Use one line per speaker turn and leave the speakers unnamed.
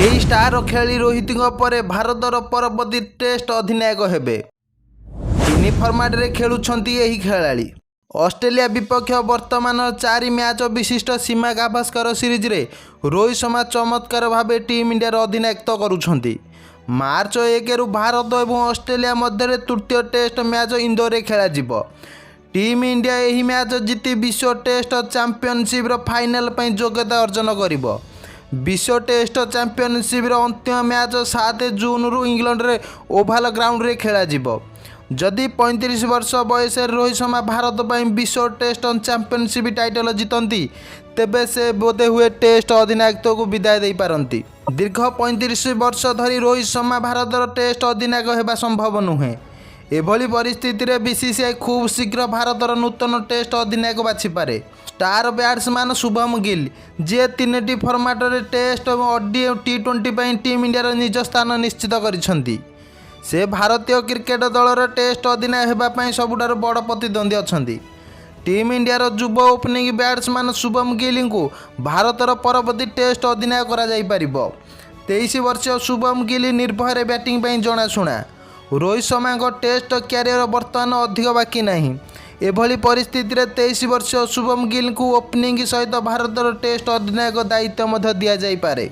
ଏହି ଷ୍ଟାର ଖେଳାଳି ରୋହିତଙ୍କ ପରେ ଭାରତର ପରବର୍ତ୍ତୀ ଟେଷ୍ଟ ଅଧିନାୟକ ହେବେ। ତିନି ଫର୍ମାଟରେ ଖେଳୁଛନ୍ତି ଏହି ଖେଳାଳି। ଅଷ୍ଟ୍ରେଲିଆ ବିପକ୍ଷ ବର୍ତ୍ତମାନର ଚାରି ମ୍ୟାଚ୍ ବିଶିଷ୍ଟ ସୀମା ଗାଭାସ୍କର ସିରିଜରେ ରୋହିତ ଶର୍ମା ଚମତ୍କାର ଭାବେ ଟିମ୍ ଇଣ୍ଡିଆର ଅଧିନାୟକତ୍ୱ କରୁଛନ୍ତି। ମାର୍ଚ୍ଚ 1ରୁ ଭାରତ ଏବଂ ଅଷ୍ଟ୍ରେଲିଆ ମଧ୍ୟରେ ତୃତୀୟ ଟେଷ୍ଟ ମ୍ୟାଚ୍ ଇନ୍ଦୋରରେ ଖେଳାଯିବ। ଟିମ୍ ଇଣ୍ଡିଆ ଏହି ମ୍ୟାଚ୍ ଜିତି ବିଶ୍ୱ ଟେଷ୍ଟ ଚାମ୍ପିଅନସିପ୍ର ଫାଇନାଲ୍ ପାଇଁ ଯୋଗ୍ୟତା ଅର୍ଜନ କରିବ। ବିଶ୍ୱ ଟେଷ୍ଟ ଚାମ୍ପିଅନସିପ୍ର ଅନ୍ତିମ ମ୍ୟାଚ୍ 7 ଜୁନରୁ ଇଂଲଣ୍ଡରେ ଓଭାଲ ଗ୍ରାଉଣ୍ଡରେ ଖେଳାଯିବ। ଯଦି 35 ବର୍ଷ ବୟସରେ ରୋହିତ ଶର୍ମା ଭାରତ ପାଇଁ ବିଶ୍ୱ ଟେଷ୍ଟ ଚାମ୍ପିଅନସିପ୍ ଟାଇଟଲ ଜିତନ୍ତି, ତେବେ ସେ ବୋଧହୁଏ ଟେଷ୍ଟ ଅଧିନାୟକତ୍ୱକୁ ବିଦାୟ ଦେଇପାରନ୍ତି। ଦୀର୍ଘ 35 ବର୍ଷ ଧରି ରୋହିତ ଶର୍ମା ଭାରତର ଟେଷ୍ଟ ଅଧିନାୟକ ହେବା ସମ୍ଭବ ନୁହେଁ। ଏଭଳି ପରିସ୍ଥିତିରେ ବିସିସିଆଇ ଖୁବ୍ ଶୀଘ୍ର ଭାରତର ନୂତନ ଟେଷ୍ଟ ଅଧିନାୟକ ବାଛିପାରେ। ଷ୍ଟାର ବ୍ୟାଟ୍ସମ୍ୟାନ୍ ଶୁଭମ ଗିଲ୍, ଯିଏ ତିନିଟି ଫର୍ମାଟରେ ଟେଷ୍ଟ ଏବଂ ଓଡିଆଇ, ଟି20 ପାଇଁ ଟିମ୍ ଇଣ୍ଡିଆର ନିଜ ସ୍ଥାନ ନିଶ୍ଚିତ କରିଛନ୍ତି, ସେ ଭାରତୀୟ କ୍ରିକେଟ ଦଳର ଟେଷ୍ଟ ଅଧିନାୟକ ହେବା ପାଇଁ ସବୁଠାରୁ ବଡ଼ ପ୍ରତିଦ୍ୱନ୍ଦ୍ୱୀ ଅଛନ୍ତି। ଟିମ୍ ଇଣ୍ଡିଆର ଯୁବ ଓପନିଂ ବ୍ୟାଟ୍ସମ୍ୟାନ୍ ଶୁଭମ ଗିଲ୍ଙ୍କୁ ଭାରତର ପରବର୍ତ୍ତୀ ଟେଷ୍ଟ ଅଧିନାୟକ କରାଯାଇପାରିବ। 23 ବର୍ଷୀୟ ଶୁଭମ ଗିଲ୍ ନିର୍ଭୟରେ ବ୍ୟାଟିଂ ପାଇଁ ଜଣାଶୁଣା। ରୋହିତ ଶର୍ମାଙ୍କ ଟେଷ୍ଟ କ୍ୟାରିୟର ବର୍ତ୍ତମାନ ଅଧିକ ବାକି ନାହିଁ। ଏଭଳି ପରିସ୍ଥିତିରେ 23 ବର୍ଷୀୟ ଶୁଭମ ଗିଲ୍ଙ୍କୁ ଓପନିଂ ସହିତ ଭାରତର ଟେଷ୍ଟ ଅଧିନାୟକ ଦାୟିତ୍ୱ ମଧ୍ୟ ଦିଆଯାଇପାରେ।